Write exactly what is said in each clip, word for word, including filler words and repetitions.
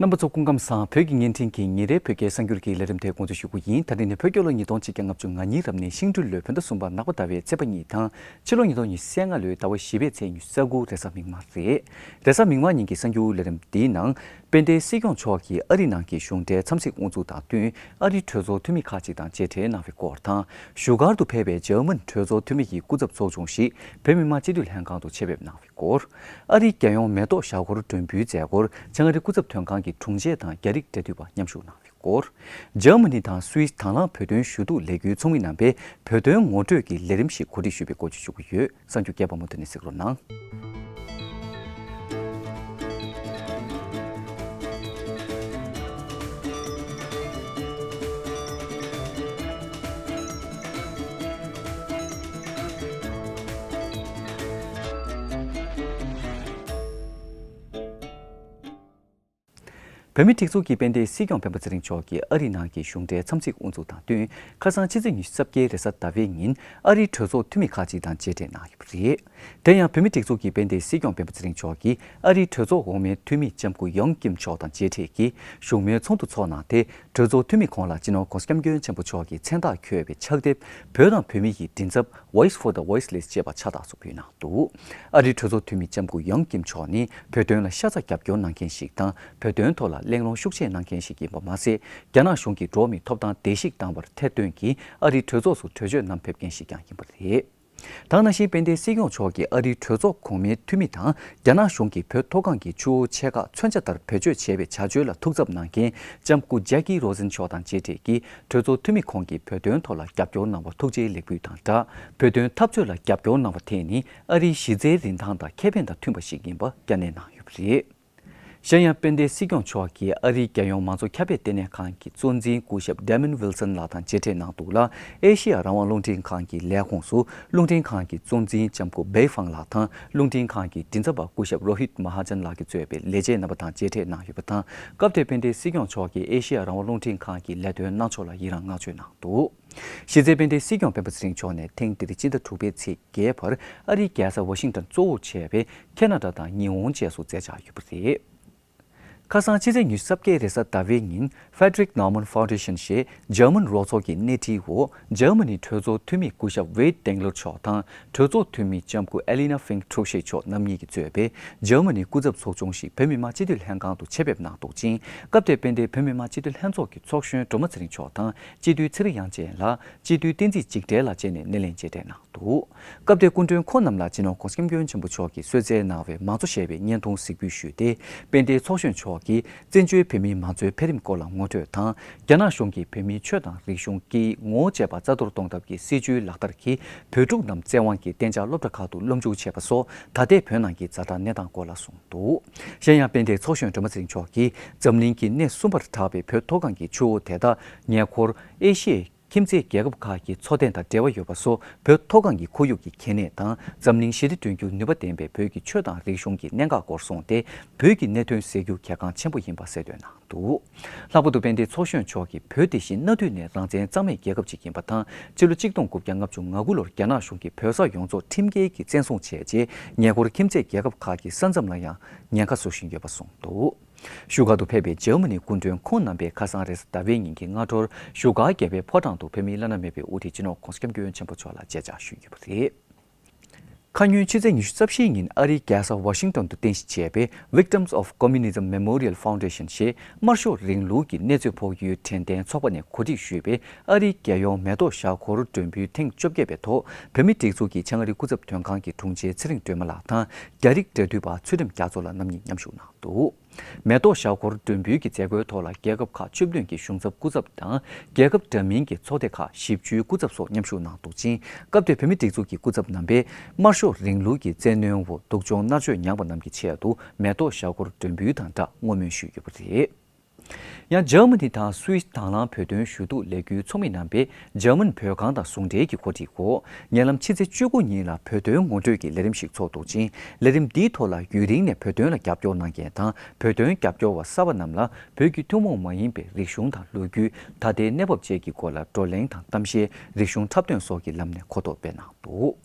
རྣམ་པ་ཚོ་སྐུ་ཁམས་བཟང་། བོད་ཀྱི་བརྙན་འཕྲིན་གྱི་ཉིན་རེའི་བོད་སྐད་གསར་འགྱུར་གྱི་ལས་རིམ་དེ་འགོ་འཛུགས་ཞུ་རྒྱུ་ཡིན། ད་རིང་ནི་བོད་རྒྱལ་ལོ་ཉིས་སྟོང་ཆིག་བརྒྱ་ལྔ་བཅུ་ང་གཉིས་རབ་གནས་ཤིང་སྦྲུལ་ལོའི་བོད་ཟླ་གསུམ་པ་ནག་པ་ཟླ་བའི་ཚེས་པ་གཉིས་དང་། ཕྱི་ལོ་ཉིས་སྟོང་ཉི་ཤུ་རྩ་ལྔ་ལོའི་ཟླ་བ་བཞི་པའི་ཚེས་ཉི་ཤུ་རྩ་དགུ་རེས་གཟའ་མིག་དམར་རེད། རེས་གཟའ་མིག་དམར་ཉིན་གྱི་གསར་འགྱུར་ལས་རིམ་འདིའི་ནང་། དཔལ་ལྡན་སྲིད་སྐྱོང་མཆོག་གིས་ཨ་རི་ནང་གི་གཞུང་འབྲེལ་འཚམས་གཟིགས་དབུ་འཛུགས་དང་བསྟུན། ཨ་རིའི་གྲོས་ཚོགས་འཐུས་མི་ཁག་ཅིག་དང་མཇལ་འཕྲད་གནང་བའི་སྐོར་དང་། བཞུགས་སྒར་དུ་ཕེབས་པའི་འཇར་མན་གྲོས་ཚོགས་འཐུས་མི་ཡི་སྐུ་ཚབ་ཚོགས་ཆུང་ཞིག་བོད་མི་མང་སྤྱི་འཐུས་ལྷན་ཁང་དུ་ཆེད་ཕེབས་གནང་བའི་སྐོར། ཨ་རིའི་རྒྱལ་ཡོངས་མེ་ཏོག་ཞྭ་སྒོར་མགྲོན་པོའི་མཛད་སྒོར་བྱང་ཨ་རི་སྐུ་ཚབ་དོན་ཁང་གི་དྲུང་ཆེ་དང་རྒྱ་རིགས་འབྲེལ་མཐུད་པ་མཉམ་ཞུགས་གནང་བའི་སྐོར། འཇར་མ་ནི་དང་སུད་སི་དང་བླངས་བོད་དོན་ཞུ་གཏུག་ལས་འགུལ་ཚོགས་མི་རྣམ་པས་བོད་དོན་ངོ་སྤྲོད་ཀྱི་ལས་རིམ་ཞིག་གོ་སྒྲིག་ཞུས་པའི་སྐོར་བཅས་ཞུ་གི་ཡོད། གསར་འགྱུར་རྒྱས་པ་མུ་མཐུད་ནས་གཟིགས་རོགས་གནང་། བོད་མིའི་སྒྲིག་འཛུགས་ཀྱི་དཔལ་ལྡན་སྲིད་སྐྱོང་སྤེན་པ་ཚེ་རིང་མཆོག་གིས་ཨ་རིའི་ནང་གི་གཞུང་འབྲེལ་འཚམས་གཟིགས་དབུ་འཛུགས་དང་བསྟུན། ཁ་སང་ཕྱི་ཚེས་ཉི་ཤུ་རྩ་བརྒྱད་རེས་གཟའ་ཟླ་བའི་ཉིན་ཨ་རིའི་གྲོས་ཚོགས་འཐུས་མི་ཁག་ཅིག་དང་མཇལ་འཕྲད་གནང་ཡོད་པ་རེད། དེ་ཡང་བོད་མིའི་སྒྲིག་འཛུགས་ཀྱི་དཔལ་ལྡན་སྲིད་སྐྱོང་སྤེན་པ་ཚེ་རིང་མཆོག་གིས་ཨ་རིའི་གྲོས་ཚོགས་འོག་མའི་འཐུས་མི་ལྕམ་སྐུ་ཡོང་ཀིམ་མཆོག་དང་མཇལ་འཕྲད་ཀྱིས་བཞུགས་མོལ་ཚོགས་འདུ་འཚོགས་གནང་སྟེ། གྲོས་ཚོགས་འཐུས་མི་ཁོང་ལ་སྤྱི་ནོར་༸གོང་ས་༸སྐྱབས་མགོན་ཆེན་པོ་མཆོག་གི་མཚན་རྟགས་འཁོད་པའི་ཕྱག་དེབ། བོད་དང་བོད་མི་ཡི་མགྲིན་ཚབ། Voice for the Voiceless ཅེས་པ་ཕྱག་རྟགས་སུ་ཕུལ་གནང་འདུག་ཨ་རིའི་གྲོས་ཚོགས་འཐུས་མི་ལྕམ་སྐུ་ཡོང་ཀིམ་མཆོག་ནི་བོད་དོན་ལ་ཤ་ཚ་རྒྱབ་སྐྱོར་གནང་མཁན་ཞིག་དང་། བོད་དོན་ཐོག་ལ་གླེང་སློང་ཤུགས་ཆེ་གནང་མཁན་ཞིག་ཡིན་པ་མ་ཟད། རྒྱ་ནག་གཞུང་གིས་འགྲོ་བ་མིའི་ཐོབ་ཐང་བརྡལ་བཤིག་བཏང་བར་ཐེར་འདོན་གྱིས་ཨ་རིའི་གྲོས་ཚོགས་སུ་གྲོས་ཆོད་བསྣམས་ཕེབས་མཁན་ཞིག་ཀྱང་ཡིན་པ་རེད། ད་ག་ནང་བཞིན་དཔལ་ལྡན་སྲིད་སྐྱོང་མཆོག་གིས་ཨ་རིའི་གྲོས་ཚོགས་གོང་མའི་འཐུས་མི་དང་། རྒྱ་ནག་གཞུང་གིས་བོད་མཐོ་སྒང་གི་ཆུ་བོ་ཆེ་ཁག་མཚོན་ཆ་ལྟར་བེད་སྤྱོད་བྱས་པའི་བྱ་སྤྱོད་ལ་ཐུགས་འཚབ་གནང་མཁན་ལྕམ་སྐུ་ཇེ་ཀི་རོ་ཟན་མཆོག་དང་མཇལ་འཕྲད་ཀྱིས། གྲོས་ཚོགས་འཐུས་མི་ཁོང་གིས་བོད་དོན་ཐོག་ལ་རྒྱབ་སྐྱོར་གནང་བར་ཐུགས་རྗེའི་ལེགས་འབུལ་དང་སྦྲགས། བོད་དོན་འཐབ་རྩོད་ལ་རྒྱབ་སྐྱོར་གནང་བ་དེ་ནི་ཨ་རིའི་གཞི་རྩའི་རིན་ཐང་དང་ཁེ་ཕན་དང་མཐུན་པ་ཞིག་ཡིན་པ་བསྐྱར་ནན་གནང་ཡོད་པ་རེད། གཞན་ཡང་། དཔལ་ལྡན་སྲིད་སྐྱོང་མཆོག་གིས་ཨ་རིའི་རྒྱལ་ཡོངས་མང་གཙོ་ཁྱབ་སྤེལ་ལྟེ་གནས་ཁང་གི་གཙོ་འཛིན་སྐུ་ཞབས་Damon Wilson ལགས་དང་མཇལ་འཕྲད་གནང་འདུག་ལ། ཨེ་ཤེ་ཡ་རང་དབང་རླུང་འཕྲིན་ཁང་གི་ལས་ཁུངས་སུ་རླུང་འཕྲིན་ཁང་གི་གཙོ་འཛིན་ལྕམ་སྐུ་བེ་ཧྥང་ལགས་དང་། རླུང་འཕྲིན་ཁང་གི་མགྲིན་ཚབ་པ་སྐུ་ཞབས་རོ་ཧིད་མ་ཧ་ཅན་ལགས་ཀྱིས་གཙོས་པའི་ལས་བྱེད་རྣམ་པ་དང་མཇལ་འཕྲད་གནང་ཡོད་པ་དང་། སྐབས་དེར་དཔལ་ལྡན་སྲིད་སྐྱོང་མཆོག་གིས་ཨེ་ཤེ་ཡ་རང་དབང་རླུང་འཕྲིན་ཁང་གི་ལས་དོན་གནང་ཕྱོགས་ལ་ཡི་རངས་བསྔགས་བརྗོད་གནང་འདུག་གཞི་རྩའི་དཔལ་ལྡན་སྲིད་སྐྱོང་སྤེན་པ་ཚེ་རིང་མཆོག་ནས་ཐེངས་འདིར་སྤྱི་ཟླ་དྲུག་པའི་ཚེས་བརྒྱད་བར་ཨ་རིའི་རྒྱལ་ས་ཝ་ཤིང་ཏོན་གཙོ་བོར་བྱས་པའི་ཁེ་ན་ཌ་དང་ཉི་ཧོང་བཅས་སུ་མཛད་འཆར་ཡོད་པ་རེད། ཁ་སང་ཕྱི་ཚེས་ཉི་ཤུ་རྩ་བརྒྱད་རེས་གཟའ་ཟླ་བའི་ཉིན། Frederick Naumann Foundation ཞེས་འཇར་མན་རོགས་ཚོགས་ཀྱི་སྣེ་ཁྲིད་འོག་འཇར་མ་ནིའི་གྲོས་ཚོགས་འཐུས་མི་སྐུ་ཞབས་ཝེད་ཏེང་ལོར་མཆོག་དང་། གྲོས་ཚོགས་འཐུས་མི་ལྕམ་སྐུ་ཨེ་ལི་ན་ཧྥིང་ཁྲུག་ཤེ་མཆོག་རྣམ་གཉིས་ཀྱིས་གཙོས་པའི་འཇར་མ་ནིའི་སྐུ་ཚབ་ཚོགས་ཆུང་ཞིག་བོད་མི་མང་སྤྱི་འཐུས་ལྷན་ཁང་དུ་ཆེད་ཕེབས་གནང་འདུག་ཅིང་། སྐབས་དེར་དཔལ་ལྡན་བོད་མི་མང་སྤྱི་འཐུས་ལྷན་ཚོགས་ཀྱི་ཚོགས་གཞོན་སྒྲོལ་མ་ཚེ་རིང་མཆོག་དང་། སྤྱི་འཐུས་ཚེ་རིང་དབྱངས་ཅན་ལགས། སྤྱི་འཐུས་བསྟན་འཛིན་འཇིགས་བྲལ་ལགས་བཅས་ནས་སྣེ་ལེན་མཇལ་འཕྲད་གནང་འདུག་སྐབས་དེར་སྐུ་མགྲོན་ཁོང་རྣམས་ལ་སྤྱི་ནོར་༸གོང་ས་༸སྐྱབས་མགོན་ཆེན་པོ་མཆོག་གིས་གསོལ་སྩལ་གནང་བའི་མང་གཙོ་ཞེས་པའི་བརྙན་ཐུང་གཟིགས་འབུལ་ཞུས་ཏེ། དཔལ་ལྡན་ཚོགས་གཞོན་མཆོག་གིས་བཙན་བྱོལ་བོད་མིའི་མང་གཙོའི་འཕེལ་རིམ་སྐོར་ལ་ངོ་སྤྲོད་དང་། རྒྱ་ནག་གཞུང་གིས་བོད་མིའི་ཆོས་དང་རིག་གཞུང་། སྐད་ཡིག་ངོ་བོ་བཅས་པ་རྩ་གཏོར་གཏོང་ཐབས་ཀྱི་སྲིད་བྱུས་ལག་བསྟར་གྱིས། བོད་ཕྲུག་རྣམས་བཙན་དབང་གིས་གཏན་འཇགས་སློབ་གྲྭ་ཁག་ཏུ་སློབ་འཇུག་བྱས་པ་སོགས། ད་ལྟའི་བོད་ནང་གི་ཛ་དྲག་གནས་སྟངས་སྐོར་ལ་གསུངས་འདུག་གཞན་ཡང་། དཔལ་ལྡན་ཚོགས་གཞོན་སྒྲོལ་མ་ཚེ་རིང་མཆོག་གིས། འཛམ་གླིང་གི་སྣེ་གསུམ་པར་གྲགས་པའི་བོད་མཐོ་སྒང་གི་ཆུ་བོ་དེ་དག་ཉེ་འཁོར་ཨེ་ཤི་ཡའི་ཁྱིམ་མཚེས་རྒྱལ་ཁབ་ཁག་གི་འཚོ་རྟེན་དང་འབྲེལ་བ་ཡོད་པ་སོགས། བོད་མཐོ་སྒང་གི་ཁོར་ཡུག་གི་གལ་གནད་དང་། འཛམ་གླིང་ཞི་བདེ་བསྐྲུན་རྒྱུར་ནུས་པ་ལྡན་པའི་བོད་ཀྱི་ཆོས་དང་རིག་གཞུང་གི་གནད་འགག་སྐོར་གསུངས་ཏེ། བོད་ཀྱི་གནད་དོན་སེལ་རྒྱུ་གལ་འགངས་ཆེན་པོ་ཡིན་པ་གསལ་སྟོན་གནང་འདུག་ལྷག་པར་དུ་དཔལ་ལྡན་ཚོགས་གཞོན་མཆོག་གིས། བོད་དེ་བཞིན་གནའ་དུས་ནས་རང་བཙན་གཙང་མའི་རྒྱལ་ཁབ་ཅིག་ཡིན་པ་དང་། ཕྱི་ལོ་ཆིག་སྟོང་དགུ་བརྒྱ་ལྔ་བཅུ་ང་དགུ་ལོར་རྒྱ་ནག་གཞུང་གིས་བོད་ས་ཡོངས་རྫོགས་ཁྲིམས་འགལ་གྱིས་བཙན་བཟུང་བྱས་རྗེས། ཉེ་འཁོར་ཁྱིམ་མཚེས་རྒྱལ་ཁབ་ཁག་གི་ས་མཚམས་ལ་ཡང་ཉེན་ཁ་བཟོ་བཞིན་ཡོད་པ་གསུངས་འདུག་བཞུགས་སྒར་དུ་ཕེབས་པའི་འཇར་མ་ནིའི་སྐུ་མགྲོན་ཁོང་རྣམ་པས་ཁ་སང་རེས་གཟའ་ཟླ་བའི་ཉིན་གྱི་སྔ་དྲོར་བཞུགས་སྒར་རྒྱལ་བའི་ཕོ་བྲང་དུ་བོད་མིའི་བླ་ན་མེད་པའི་དབུ་ཁྲིད་སྤྱི་ནོར་༸གོང་ས་༸སྐྱབས་མགོན་ཆེན་པོ་མཆོག་ལ་མཇལ་བཅར་ཞུས་ཡོད་པ་རེད། ཁ་སྔོན་ཕྱི་ཚེས་ཉི་ཤུ་རྩ་བཞིའི་ཉིན་ཨ་རིའི་རྒྱལ་ས་ཝ་ཤིང་ཏོན་དུ་རྟེན་གཞི་བྱས་པའི་Victims of Communism Memorial Foundation ཞེས་དམར་ཤོག་རིང་ལུགས་ཀྱི་གནས་ཚུལ་ཕོག་ཡུལ་དྲན་རྟེན་ཚོགས་པ་ནས་གོ་སྒྲིག་ཞུས་པའི་ཨ་རིའི་རྒྱལ་ཡོངས་མེ་ཏོག་ཞྭ་སྒོར་མགྲོན་འབུལ་ཐེངས་བཅོ་བརྒྱད་པའི་ཐོག་བོད་མིའི་སྒྲིག་འཛུགས་ཀྱི་བྱང་ཨ་རི་སྐུ་ཚབ་དོན་ཁང་གི་དྲུང་ཆེ་ཚེ་རིང་སྒྲོལ་མ་ལགས་དང་། རྒྱ་རིགས་འབྲེལ་མཐུད་པ་ཚུལ་ཁྲིམས་རྒྱ་མཚོ་ལགས་རྣམ་གཉིས་མཉམ་ཞུགས་གནང་འདུག་མེ་ཏོག་ཞྭ་སྒོར་མགྲོན་འབུལ་གྱི་མཛད་སྒོའི་ཐོག་ལ། རྒྱལ་ཁབ་ཁག་བཅུ་བདུན་གྱི་གཞུང་ཚབ་སྐུ་ཚབ་དང་། རྒྱལ་ཁབ་འདྲ་མིན་གྱི་ཚོགས་སྡེ་ཁག་བཞི་བཅུའི་སྐུ་ཚབ་སོགས་མཉམ་ཞུགས་གནང་འདུག་ཅིང་། སྐབས་དེར་བོད་མིའི་སྒྲིག་འཛུགས་ཀྱི་སྐུ་ཚབ་རྣམ་པས། དམར་ཤོག་རིང་ལུགས་ཀྱི་བཙན་གནོན་འོག་སྡུག་སྦྱོང་མནར་གཅོད་མྱངས་པ་རྣམས་ཀྱི་ཆེད་དུ། མེ་ཏོག་ཞྭ་སྒོར་མགྲོན་འབུལ་དང་སྦྲགས་བསྔོ་སྨོན་ཞུས་ཡོད་པ་རེད། ཡང་། འཇར་མ་ནི་དང་སུད་སི་དང་བླངས་བོད་དོན་ཞུ་གཏུག་ལས་འགུལ་ཚོགས་མི་རྣམ་པས། འཇར་མན་བོད་ཁང་དང་ཟུང་འབྲེལ་གྱི་གོ་སྒྲིག་འོག་ཉེ་ལམ་ཕྱི་ཚེས་བཅུ་དགུ་ཉིན་ལ་བོད་དོན་ངོ་སྤྲོད་ཀྱི་ལས་རིམ་ཞིག་འཚོགས་འདུག་ཅིང་། ལས་རིམ་འདིའི་ཐོག་ལ། ཡུན་རིང་ནས་བོད་དོན་ལ་རྒྱབ་སྐྱོར་གནང་མཁན་དང་། བོད་དོན་རྒྱབ་སྐྱོར་བ་གསར་པ་རྣམས་ལ། བོད་ཀྱི་ཐུན་མོང་མ་ཡིན་པའི་རིག་གཞུང་དང་ལོ་རྒྱུས། ད་ལྟའི་གནས་བབ་བཅས་ཀྱི་སྐོར་ལ་བགྲོ་གླེང་དང་གཏམ་བཤད། རིག་གཞུང་འཁྲབ་སྟོན་སོགས་ཀྱི་ལམ་ནས་གོ་རྟོགས་སྤེལ་གནང་འདུག་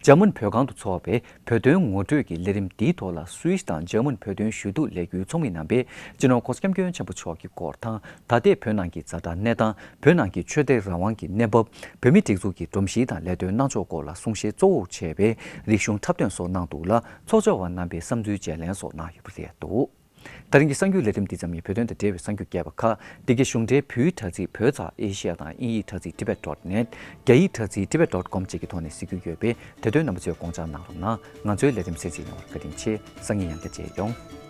འཇར་མན་བོད་ཁང་དུ་འཚོགས་པའི་བོད་དོན་ངོ་སྤྲོད་ཀྱི་ལས་རིམ་འདིའི་ཐོག་ལ་སུད་སི་དང་འཇར་མན་བོད་དོན་ཞུ་གཏུག་ལས་འགུལ་ཚོགས་མི་རྣམ་པས་སྤྱི་ནོར་༸གོང་ས་༸སྐྱབས་མགོན་ཆེན་པོ་མཆོག་གི་སྐོར་དང་། ད་ལྟའི་བོད་ནང་གི་ཛ་དྲག་གནས་སྟངས། བོད་ནང་གི་ཆོས་དད་རང་དབང་གི་གནས་བབ། བོད་མིའི་སྒྲིག་འཛུགས་ཀྱི་སྒྲོམ་གཞི་དང་ལས་དོན་གནང་ཕྱོགས་སྐོར་ལ་གསུང་བཤད་གཙོ་བོར་བྱས་པའི་རིག་གཞུང་འཁྲབ་སྟོན་སོགས་གནང་འདུག་ལ། ཚོགས་བཅར་བ་རྣམ་པས་བསམ་ཚུལ་བརྗེ་ལེན་སོགས་གནང་ཡོད་པ་རེད་འདུག། ད་རིང་གི་གསར་འགྱུར་ལས་རིམ་འདི་ཙམ་ཡིན། བོད་དོན་དང་འབྲེལ་བའི་གསར་འགྱུར་རྒྱས་པ་ཁག་འདི་གའི་གཞུང་འབྲེལ་བོད་ཡིག་དྲ་ཚིགས་བོད་ཙ་ཨེ་ཤི་ཡ་དང་དབྱིན་ཡིག་དྲ་ཚིགས་tibet dot net། རྒྱ་ཡིག་དྲ་ཚིགས་tibet dot com་བཅས་ཀྱི་ཐོག་ནས་གཟིགས་རྒྱུ་ཡོད་པས། དེ་དོན་རྣམ་པ་ཚོས་དགོངས་འཇགས་གནང་རོགས་གནང་། ང་ཚོའི་ལས་རིམ་གསན་གཟིགས་གནང་བར་བཀའ་དྲིན་ཆེ། སང་ཉིན་ཡང་བསྐྱར་མཇལ་ཡོང་།